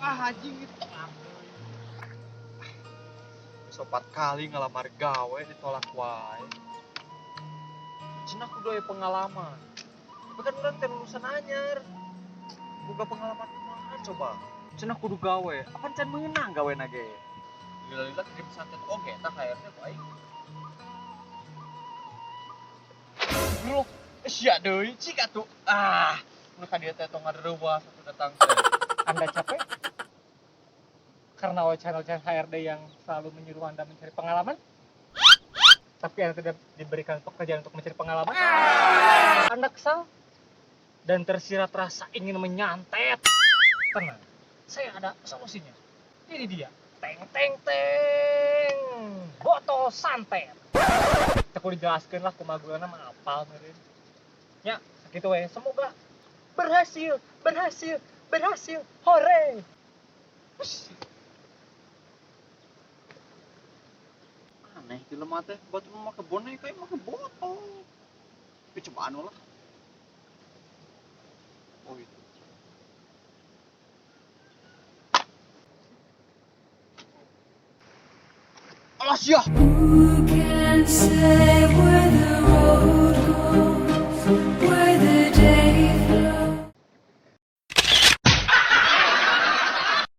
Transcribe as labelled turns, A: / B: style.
A: Ah, anjing itu. Geus 4 kali ngalamar gawe ditolak wae. Cenah kudu aya pengalaman. Tapi kan urang teh lulusan anyar. Boga pengalaman kumaha coba? Cenah kudu gawe. Apan can meunang gawe na ge? Lila-lila kirim santet oge tah HRD ku aing. Bro, sia deui cik atuh. Ah, mun ka dieu teh tong ngareuwas atuh datang teh.
B: Anda capek? Karena channel-channel HRD yang selalu menyuruh Anda mencari pengalaman, tapi Anda tidak diberikan pekerjaan untuk mencari pengalaman. Anda kesal dan tersirat rasa ingin menyantet. Tenang, saya ada solusinya. Ini dia. Teng teng teng. Botol santet. Aku dijelaskan lah kumaha gunana mah apal meureun. Ya, sakitu we. Semoga berhasil, berhasil, berhasil. Hore.
A: Aneh jelema teh, batur mah make boneka, make botol. Tapi cobaan lah. Oh itu. Alah sia.
C: Who can say